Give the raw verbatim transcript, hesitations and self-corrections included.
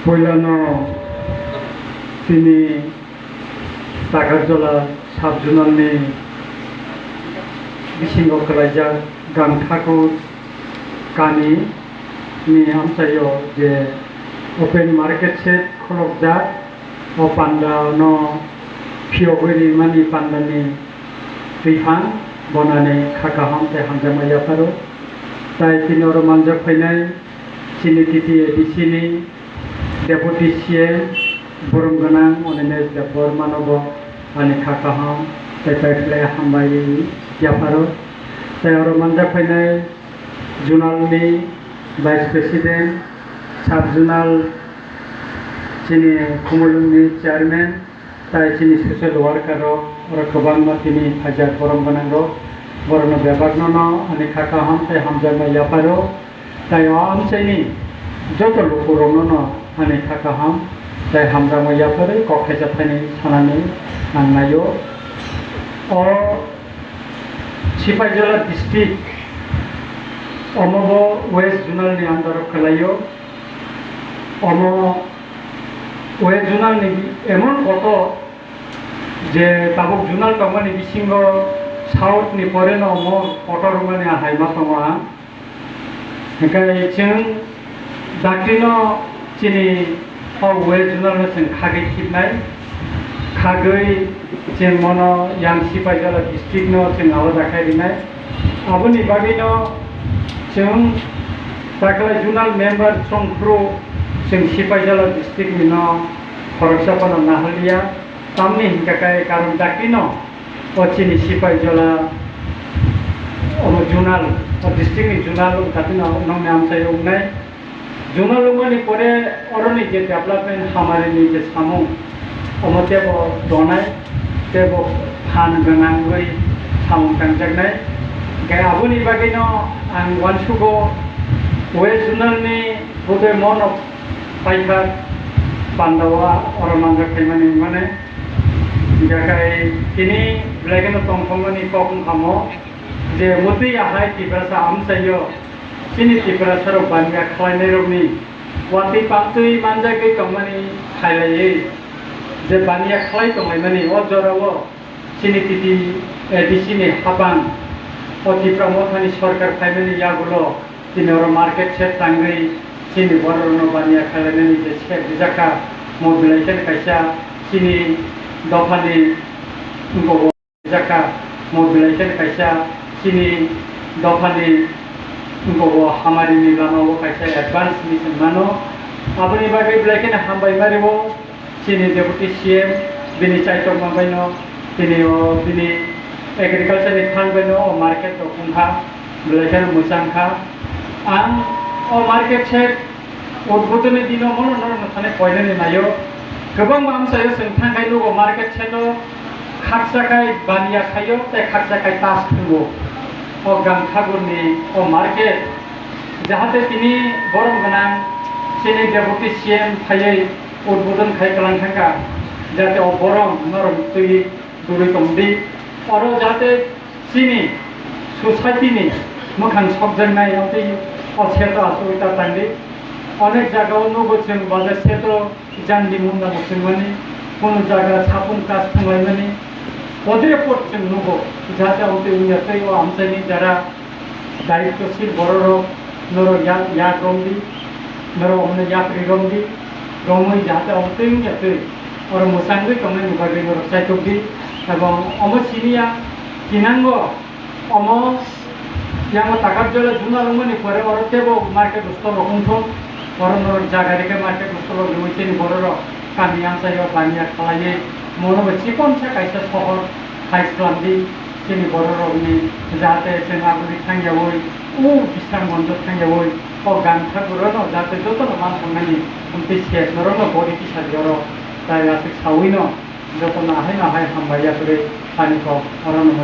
Puilano chini Takarjala sub-zonal ni bisingo kwlaijak Gangthakur Kani ni amchaio je open market shed kholopjak, o panda no phiyogwi rimani panda ni twiphang bonani kha kaham tei hamjakma yapharo. Tai tini oro manjak phainai chini T T A D C ni Deputy C M borom gwnang Animesh Debbarma no bo ani kha kaham tei paiphlai hambai yapharo. Tai oro manjak phainai zonal ni Vice President, sub zonal chini Khumulwng ni Chairman, tai chini social worker rok, oro kwbangma tini phaijak borom gwnang rok, borokno bebakno no ani kha kaham tei hamjakma yapharo. Tai o amchaini joto lukurokno no ani kha kaham tei hamjakma yapharwi kok khaisa thani sanani ang naio. O Sipaijala district, omo bo West Zonal ni under o kwlaio. Omo West Zonal ni emon kotor je tabuk zonal tongmani bisingo South ni pore no omo kotor wngmani a hai ma tongo ang. Hingke chwng dakti no chini o West Zonal no chwng khagwi khibnai, khagwi chwng mono yang Sipaijala district no chwng alada khai rinai. Aboni bagwi no chwng taklai zonal member chongphuru chwng Sipaijala district ni no khoroksa phano nahaliya. Tamni hingka khe karon dakti no o chini Sipaijala, omo zonal, o district ni zonal wngkha tino nokni amchai wngnai. Zonal wngmani pore oroni je development hamari ni je samung, omo tebo donai, tebo phan gwnangwi samung tangjaknai. Hingke aboni bagwi no ang uansugo West Zonal ni budai mono paikha pandao oro manjak phaimani wngmani. Hingke tini belai kheno tongthokmani kok wngkha mo je mwtwi ahai Tiprasa amchaio chini Tiprasa rok baniya khlainairokni watwi pamtwi manjagwi tongmani khailaiwi je baniya khlai tonglaimani o jorao chini T T A D C ni hapang o Tipra Mothani sorkar phaimani yagulo tini oro market shed tangwi chini bororokno baniya khlainani je shed rijak kha, mo belai kheno kaisa chini dophani wngkok o rijak kha, mo belai kheno kaisa chini dophani wngkok o hamarini lama o kaisa advance ni se mano. Aboni bagwi belai kheno hambai ma rwo. Chini Deputy C M bini chaitokma baino tini o bini agriculture ni phan baino o market rok wngkha, belai kheno mwchang kha. Ang o market shed udbodoni dino mono norokno thani koinani naio. Kwbangma amchaio chwng thangkhai nugo market shed o khaksa khai baniya khaio tei khaksa khai tas thwngo. O Gangthakurni o market jahate tini borom gwnang chini Deputy C M phaiwi udbodon khai kwlang thangkha, jate o borom norok twi durwi tongdi. Oro jate chini society ni mwkhang sokjaknai tei o seto asugwi ta tangdi. Onek jaga o nugo chwng baja seto jandi munda mwswngmani, kunu jaga sapung kas thanglaimani. Podre pod chwng nugo jate o twi wngya tei o amchaini jara daitwshil bororok norok yak, yak romdi, norok omno yapri romdi, romwi jahate omo twi wngya twi, oro mwchangwi tongnaini bagwi norok chaitokdi, ebong omo siniya kinango omo yango Takarjala juna rwmani pore oro teibo market stall rok wngthok, oro norok jaga rikhe market stall rok rwui chini bororok kami amchaio baniya khalaiwi mono bai chikonsa kaisa sohor hai swlamdi. Chini bororokni jahate chwng aboni thangyaui, o bisang monjo thangyaui, o Gangthakurno jahate jotono man tongnani, tei ses norokno body tisadi oro tai aswk sawino jotono ahaino ahai hambai yaphre ani kok orono.